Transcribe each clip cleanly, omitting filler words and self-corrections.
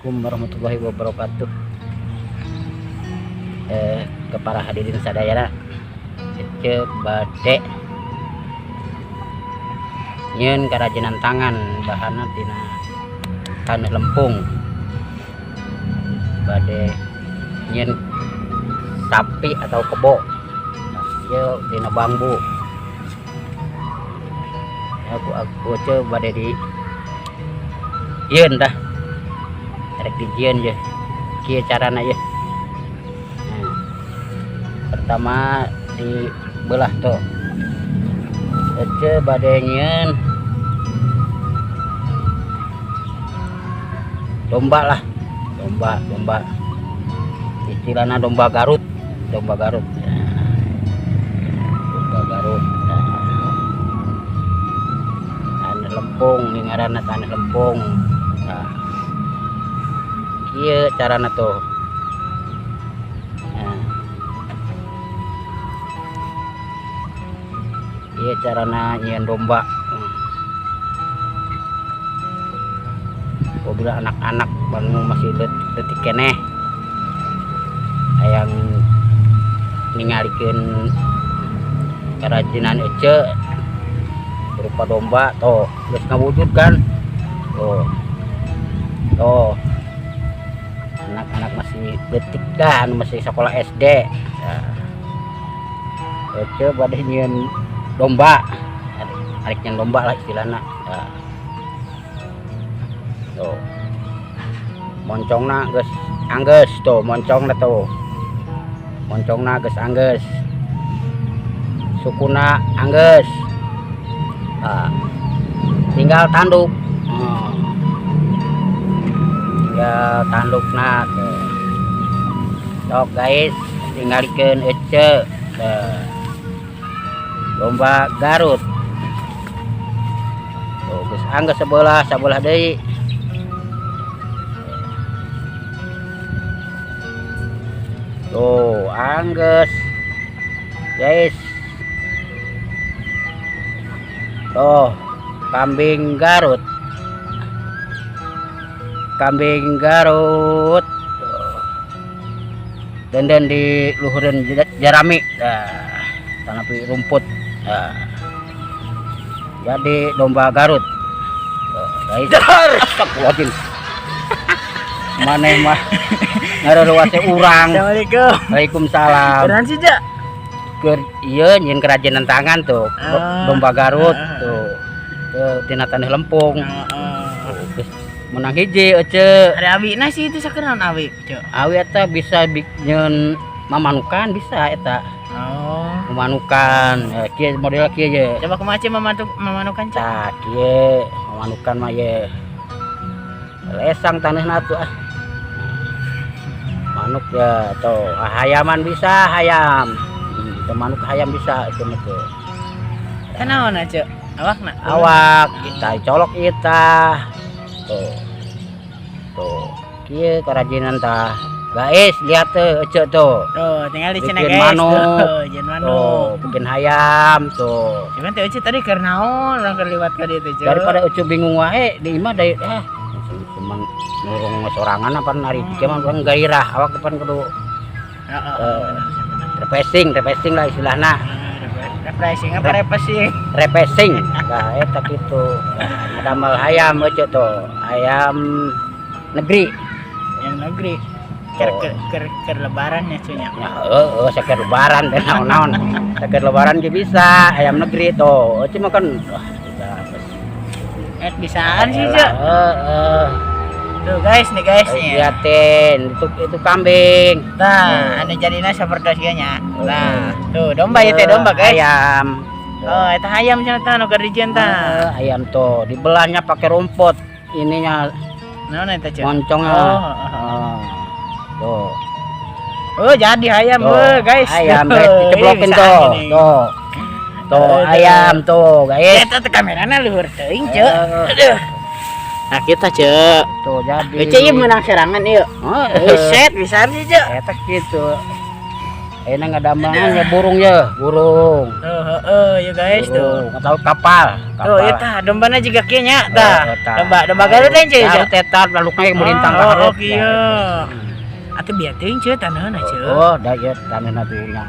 Assalamualaikum warahmatullahi wabarakatuh. Ke para hadirin sadayana, Ece bade nyieun kerajinan tangan, bahanna tina tanah lempung. Bade nyieun sapi atau kebo. Nah, ieu tina bambu. Aku Ece bade di nyieun dah, rek dijieun ye, kieu carana ye. Nah, pertama dibelah tuh. Ece bade nyieun domba lah, domba, domba istilahnya domba Garut, domba Garut. Nah, domba Garut. Nah, tanah lempung ini ngaranna, tanah lempung. Nah, kieu carana tuh. Nah, kieu carana nyieun domba. Apabila anak-anak bangun masih detik keneh hayang ningalikeun kerajinan Ece berupa domba tuh, geus ngawujud kan tuh. Tuh anak-anak masih detik dah, anu masih sekolah SD. Nah, Ece bade nyieun domba, arek nyieun domba lah istilahna. Nah, tuh moncongna geus anggeus tuh, moncongna tuh, moncongna geus anggeus, sukuna anggeus. Nah, tinggal tanduk. Tinggal tandukna tuh. Sok guys, tingalikeun Ece tuh. Domba Garut tuh geus anggeus sebelah, sebelah deui. Tuh anggeus guys. Tuh kambing Garut, kambing Garut. Tuh. Dan di luhureun jarami. Nah, tanapi rumput. Nah, jadi domba Garut. Tuh, guys. Astagfirullahaladzim. Maneh mah ngareruwase urang. Assalamualaikum. Waalaikumsalam. Beneran sih, Cak? Keur ieu nyieun kerajinan tangan tuh, domba Garut tuh. Tuh tina tanah lempung. Tuh, geus menang hiji Ece. Ada awi na sih itu, sakenaon awi, Cak? Awi eta bisa nyieun mamanukan, bisa eta. Mamanukan, kieu model kieu ye. Coba kumaha Cek mamanukan, Cak? Tah kieu mamanukan mah ye. Lesang taneuhna tuh ah. Manuk ya tuh, hayaman bisa hayam. Manuk hayam bisa itu mah tuh. Kenaon Cek? Awakna? Awak kita colok kita. Tuh. Tuh, kieu kerajinan tah. Guys, lihat tuh Ece tuh. Tuh, tinggal di sini Bikin guys. manuk. Tuh, jieun manuk. Tuh, bikin hayam tuh. Cuman teh Ece tadi keur naon urang keur liwat ka dieu teh, Cek? Daripada Ece bingung wae di imah dari cuman nurung sorangan apa nari mah urang gairah awak depan kudu refreshing, refreshing lah istilahna. Refreshing apa refreshing? Refreshing. Nah, eta kitu. Nah, ngadamel hayam Ece tuh, ayam negeri. Yang negeri. Ker ker ker, ker lebaran ya cunya. Ya, heeh, saker lebaran teh naon-naon. Saker lebaran ge bisa ayam negeri tuh. Ece mah kan wah, udah Bisaan sih, Cek. Heeh. Tuh guys nih guys nih. Liatin itu kambing. Nah, anu jadina sapertos ieu nya. Nah, tuh domba ya teh, domba guys. Ayam. Oh, eta hayam cenah tah nu keur dijieun tah. Ayam tuh dibelahnya pakai rumput. Ininya Naon eta, Cek? Moncongnya. Oh, Tuh. Oh, jadi hayam Tuh, guys. Ayam guys, diceblokin tuh. Tuh. Tuh ayam tuh, guys. Eta teh kamerana luhur teuing, Cek. Aduh. Nah, kita, Cek. Tuh jadi. Cek ieu menang serangan ieu. Oh, Buset, bisa sih, Cek. Eta gitu. Ayeuna ngadamelan ya burung ya, burung. Tuh, heeh ya guys tuh. Burung atau kapal, Tuh, kapal. Eta dombana juga kieu nya tah. Oh, tah. Domba domba Garut lain ceu. Garut eta lalukna melintang ka Oh, hareup. oh, kieu. Atuh bieu teuing ceu taneuhna ceu. Oh, da ieu taneuhna tuh nya.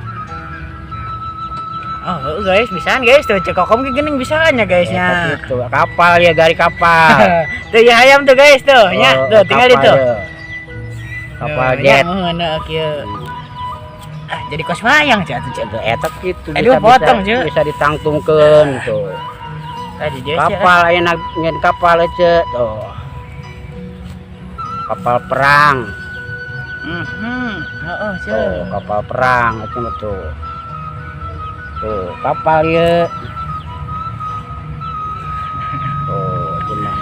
Oh, heuh, guys, bisaan guys tuh Ceu Kokom ge geuning bisaan nya guys nya. Eta kitu, kapal ya, gari kapal. Tuh ya hayam tuh guys tuh nya, Oh, tuh tinggal kapal itu. ya. Kapal jet. Ya, mun kieu. Ah, jadi kos wayang ceu atuh ceu. Itu eta kitu Aduh, bisa potong, bisa, Ceu. Bisa ditangtungkeun tuh. Tadi dia ceu. Kapal ayeuna nyen kapal ceu tuh. Kapal perang. Heeh, ceu. Tuh, kapal perang itu mah tuh. Tuh, kapal ieu. Tuh, cenah.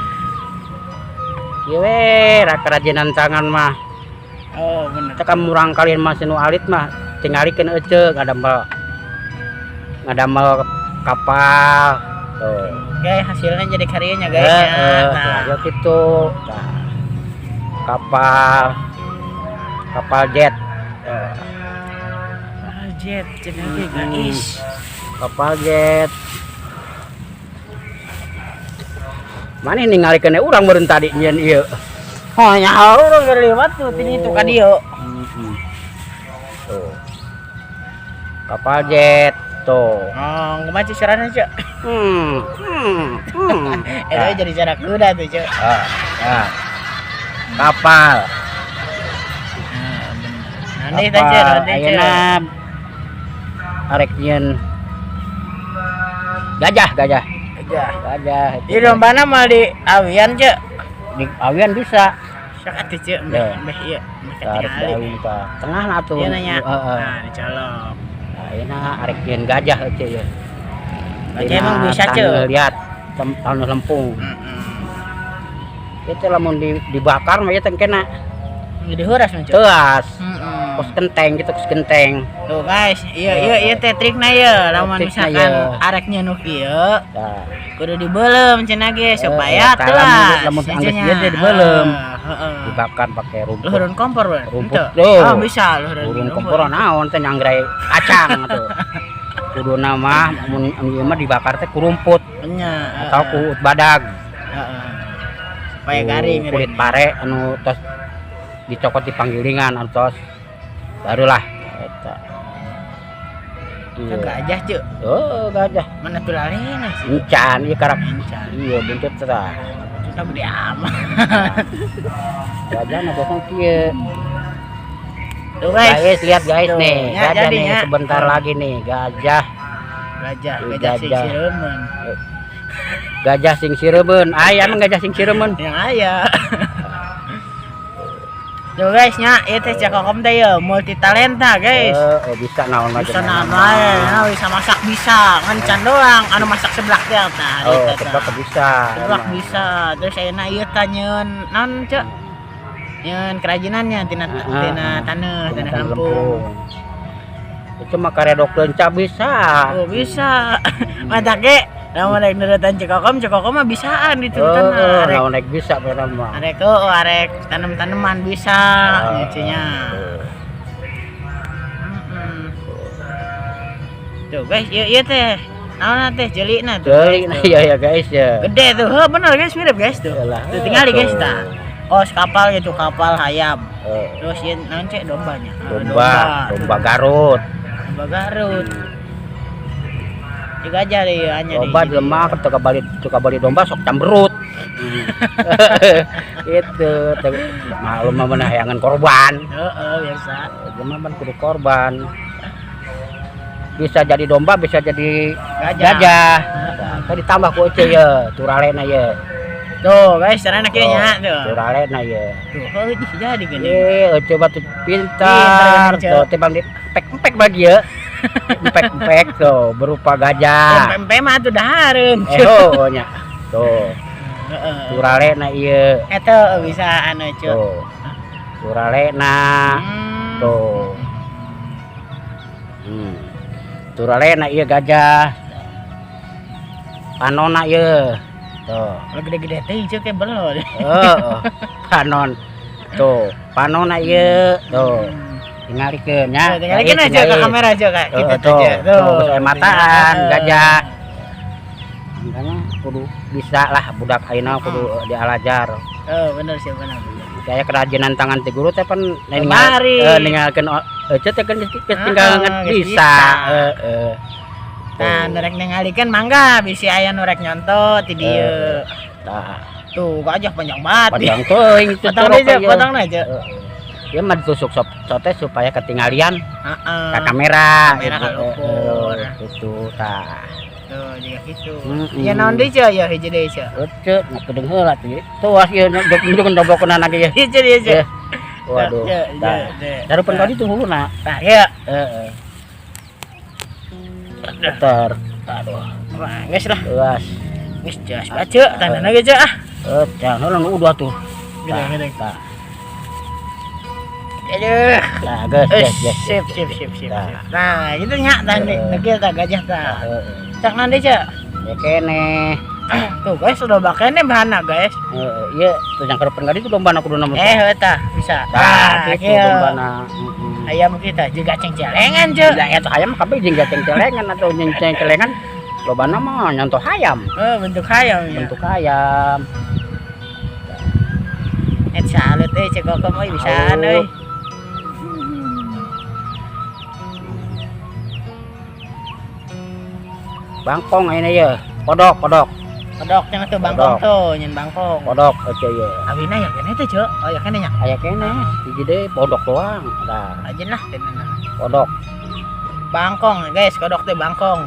Ieu we kerajinan tangan mah. Oh, bener. Teh murang kalian mah sinu alit mah tingalikeun ece ngadamel ngadamel kapal. Tuh. Guys, hasilnya jadi karyanya guys ya. Heeh, Nah, ya gitu. Nah, kapal kapal jet. Ah, jet, jet lagi guys. Kapal jet. Mana ningalikeun urang meureun tadi nyieun ieu. Oh, nya urang keur liwat tuh tadi itu ka dieu. Tuh. Kapal jet tuh. Oh, kumaha ceu suarana ceu? Eta jadi jarak kuda tuh ceu. Ah, ah. Kapal. Nah, bener. Nanti teh ceu, Kapal. nanti ceu. Ayeuna arek nyieun gajah, gajah. Gajah. Gajah. Ieu dombana mah di awian ceu. Di awian bisa. Sok atuh ceu, meh Ya. meh ieu, meh Tarik di katingali. awian ka tengah na atuh. Ieu nanya. Heeh. Nah, dicolok. Nah, ayeuna arek nyieun gajah ceu ya. Gajah emang bisa ceu. Taneuh liat, taneuh lempung. Heeh. Itu lamun dibakar mah ya teh kena. Jadi heuras mah ceu. Teas. Heeh. Kos kenteng gitu, kos kenteng. Tuh guys, iya iya iya teh trikna ye, lamun Trikna misalkan ye. arek nu kieu, Nah, kudu dibeuleum cenah ge supaya tah, telas. lamun lamun anggeus ieu teh dibeuleum. Heeh. Dibakar pakai rumput. Luhureun kompor we. Rumput, Henteu. tuh. Oh, bisa luhureun Urun kompor naon teh nyangrai kacang tuh. Kudu nama mun ieu mah dibakar teh ku rumput Nya, atau ku badag. Heeh. Supaya Ku garing kulit pare anu tos dicokot di panggilingan anu tos barulah eta. Itu gajah ceu. Oh, gajah. Mana tuh lalena sih? Encan ieu karak. Encan. Iya buntut tah. Kita gede amat. Gajah mah bokong kieu. Tuh guys. Guys, lihat guys Tuh, nih, ya, gajah jadi nih ya. sebentar lagi nih, gajah. Gajah, Tuh, gajah sing gajah. siremen. Gajah sing siremen. Aya mah gajah sing siremen. Yang aya. Tuh guys nya, ieu teh Ceu Kokom teh ye multi talenta guys. Eh, bisa naon aja. Bisa nama ya, bisa masak bisa, ngencan doang, anu masak seblak teh tah Oh, eta tah. seblak bisa. Seblak emang. bisa. Terus ayeuna ieu tah nyeun naon ceu? Nyeun kerajinannya tina tina taneuh, Tina tanah lempung. Itu mah karedok leunca bisa. Oh, bisa. Mata ge lamun rek nurutan Ceu Kokom, Ceu Kokom mah bisaan diturutan Oh, mah. Arek naon rek bisa pokona mah. arek oh, arek tanem-taneman bisa gitu nya. Heeh. Tuh guys, ieu ieu teh naon teh jelina tuh. Jeli nah ya ya guys ya. Gede tuh. Heuh, bener guys, mirip guys tuh. Yalah, Tuh tinggali guys tuh. tah. Oh, kapal gitu, kapal hayam. Eh, Terus ieu naon cek dombanya? Ah, domba, domba Garut. Domba Garut. Juga aja deh hanya Domba jelema teu bali domba sok camberut. Itu maklum mah meunah hayangan korban. Heeh, biasa. Jelema mah kudu korban. Bisa jadi domba, bisa jadi Gajah. gajah. Nah, tadi ditambah ku ece ye, turalena ye. Tuh guys, caranya kieu nya tuh. Turalena ye. Tuh, heuh jadi gini. Eh, ece batu pintar. Pintar, Ceu. Tuh, timbang di empek-empek bagi ye. Empek-empek tuh berupa gajah. Pempek mah atuh dahareun. Eh, oh nya. Tuh, Heeh. turalena ieu. Eta bisa anu ceu. Tuh. Turalena. Tuh. Turalena ieu gajah. Panona ieu. Tuh. Kalau gede-gede teh ceu kayak belon. Heeh. Panon. Tuh, panona ieu. Tuh. Tingalikeun nya. Tingalikeun aja ke kamera aja kayak gitu tuh, aja. tuh, geus aya mataan gajah. Makanya kudu bisa lah budak ayeuna kudu dialajar. Oh, bener sih, bener. Bener. Kayak kerajinan tangan ti guru teh pan Kemari. Ninggalkeun ece teh kan geus tinggal geus bisa. Bisa. Heeh. Nah, nu rek ningalikeun mangga bisi aya nu rek nyonto ti dieu. Tah, Tuh, gajah panjang banget. Panjang teuing itu. Potong aja, potong aja. Dia mah ditusuk sop sote supaya ketinggalian Heeh. ke kamera, Kamera gitu. kalukur. Gitu tah. Tuh, juga gitu. Mm-mm. Ya naon deui, Ceu? Ya hiji deui, Ceu. Ece, nak kedeung heula tuh. Tuh ieu nunjuk dobokna lagi ya. Hiji deui, Ceu. Ya. Waduh. Ceu, Tah. ceu, ceu. Darupan tadi tuh huluna. Tah, ya. Heeh. Putar. Aduh, Wah, geus lah. luas. Geus jelas banget, Ceu. Tandana ge, Ceu, ah. Eh, jangan heula nu udah tuh. Gede, Tah, gede. tah. Aduh. Tah, geus, Eh, geus, geus. sip, sip, sip, sip, Tah. sip. Nah, gitu nya tah nih. Heeh. Tah tah gajah tah. Heeh. Cak nanti, Ceu. Ya kene. Tuh, guys, udah bakene bahana, guys. Heeh, ieu tuh yang karepan gadi itu dombana kudu nama. Eh, heuh tah, bisa. Tah, gitu kieu. dombana. Heeh. Ayam kita juga cengcelengan, Ceu. Lah eta ayam kabeh jeung cengcelengan atau jeung cengcelengan lobana mah nyontoh ayam, Oh, bentuk ayam ya. bentuk ayam. Et salut euy, Ceu Kokom euy, bisaan Salut. euy. Bangkong ayeuna ye. Kodok, kodok, Kodok cenah tuh bangkong Kodok. tuh, nyen bangkong. Kodok oke ye. Awina ya kene teh, Ceu. Oh, ya kene nya. Aya kene hiji deui kodok doang. Tah, Aja lah kene. Kodok. Bangkong, guys, kodok teh bangkong.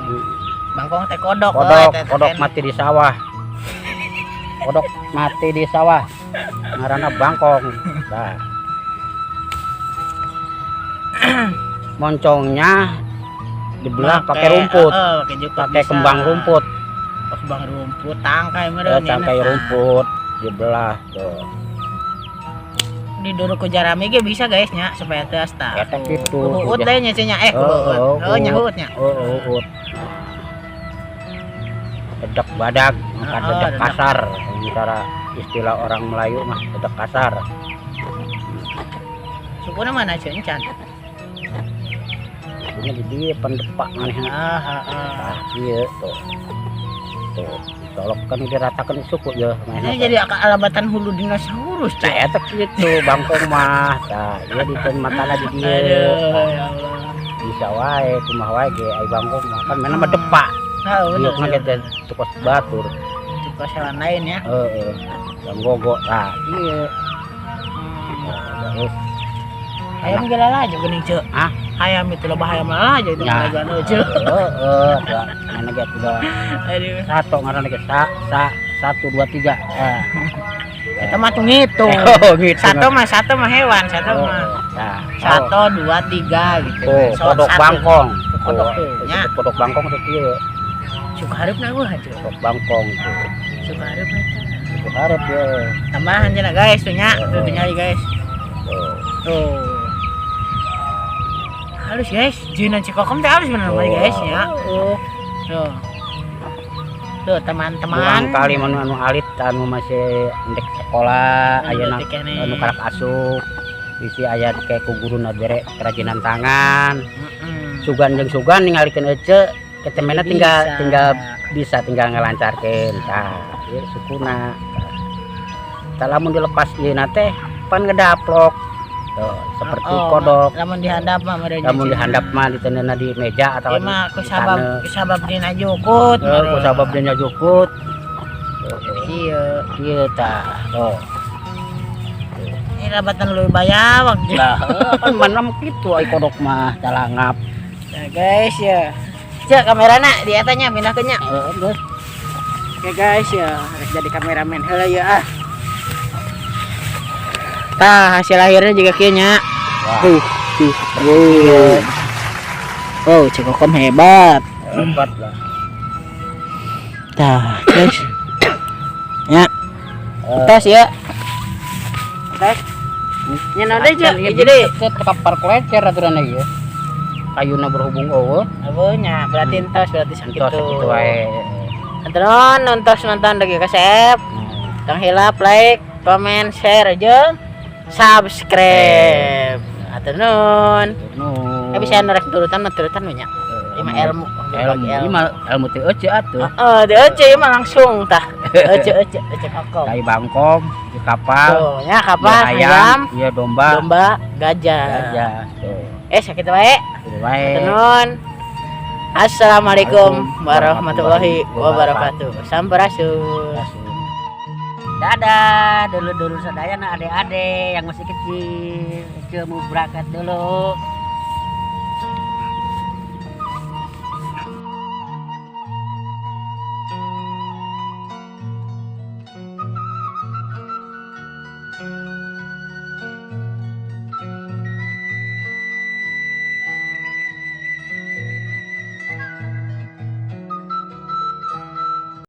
Bangkong teh kodok. Kodok, euy, teh- teh kodok kene. Mati di sawah. Kodok mati di sawah. Ngaranna bangkong. Tah. Moncongnya dibelah pakai rumput, Heeh, pakai jukut pakai bisa. Kembang rumput. Oh, kembang rumput, tangkai meureun. Tangkai rumput dibelah tuh. Diduruk ku jarami ge bisa, guys, nya supaya teu asta. Eta kitu. Huut teh nya cenah eh Oh, huut. oh, Oh, nya huut. huut nya. Oh, oh, oh. Dedek badag, maka Oh, dedek dedek. kasar. Sementara istilah orang Melayu mah dedek kasar. Sukuna mana Ceu encan? Ini di dieu pendepak manehna. Ah, heeh. Tah, ieu tuh. Tuh, dicolok kan diratakan suku ya manehna. Ini jadi alabatan hulu dinosaurus, Nah, Ceu. eta kitu bangkong mah. Tah, ieu diteun matana di dieu. Aduh, Tah, ya Allah. bisa wae kumaha wae ge ai bangkong mah kan mana mah depak. Ah, Ieu bener. mah ge teh tukos batur. Tukos hewan lain ya. Heeh. Banggogo tah, ieu. Terus Ayam ge lalajo geuning, Ceu. Hah? Ayam itu loba hayam lalajo itu Ya. lalajo Ceu. Heeh, da mana ge udah Aduh. satu ngaranna ge sa sa satu dua tiga. Eh. Eta mah tuh ngitung. Oh, gitu. Satu mah hewan, satu mah. Nah, Satu, dua, tiga gitu. oh, kodok satu. bangkong. Kodok tuh, Tuh, nya. kodok bangkong tuh kieu. Suka hareup na eueuh Ceu. Kodok bangkong tuh. Suka hareup na eta. Itu hareup ya. Tambahan cenah guys tuh nya, tuh tinggali guys. Tuh. Tuh. Halus guys, jinan Cikokom teh halus bener Oh. guys ya. Oh. Tuh. Tuh teman-teman. Kurang kali anu anu alit anu masih endek sekolah Anu ayeuna leutik keneh. Anu karek asup bisi aya kayak ku guruna bere kerajinan tangan. Heeh. Sugan jeung sugan ningalikeun ece ketemena tinggal Bisa. Tinggal bisa tinggal ngelancarkeun tah ieu sukuna tah lamun dilepas ieu teh pan ngedaplok tuh, seperti Oh, kodok. Lamun dihandap mah meureun. Lamun dihandap mah diteundeunna di meja atau Ieu di mah ku sabab taneuh. ku sabab dina jukut. Heuh, ku sabab dina jukut. Iya. Ieu tah tuh. Ini labatan leuwih bayawak. Lah, kan mana kitu ai kodok mah calangap. Nah, guys ya. Cek kamerana di etanya pindah ke nya. Heeh, geus. Oke guys ya, harus jadi kameramen heula ya ah. Tah, hasil akhirnya juga kieu nya. Wah, Tuh, tuh. Wow. Wow, Cikokom hebat. Hebat lah. Tah, guys. Ya, Eh, tes ya. Tes. Nya naon deui, Cek? Ieu Hiji deui. Tetep parklecer aturan ieu. Kayuna berhubung eueuh. Abunya, berarti entos berarti sakitu. Entos sakitu wae. Nonton, nonton nonton lagi kasep. Tong hilap like, komen, share jeung subscribe. Atur Hatur nuhun. Nuhun. Eh, bisa rek turutan mah turutan we nya. Ieu mah ilmu, ilmu berbagi. Ieu mah ilmu teh euceu atuh. Heeh, teu euceu ieu mah langsung tah. Euceu euceu euceu kokom. Kai bangkong, ieu kapal, Tuh, nya kapal, ieu ayam, ayam, ieu domba, domba, gajah. Gajah. Tuh. Eh, sakitu wae. Kitu wae. Hatur nuhun. Assalamualaikum warahmatullahi wabarakatuh. Sampurasun. Dadah, dulur-dulur sadayana, adik-adik yang masih kecil. Ece mau berangkat dulu.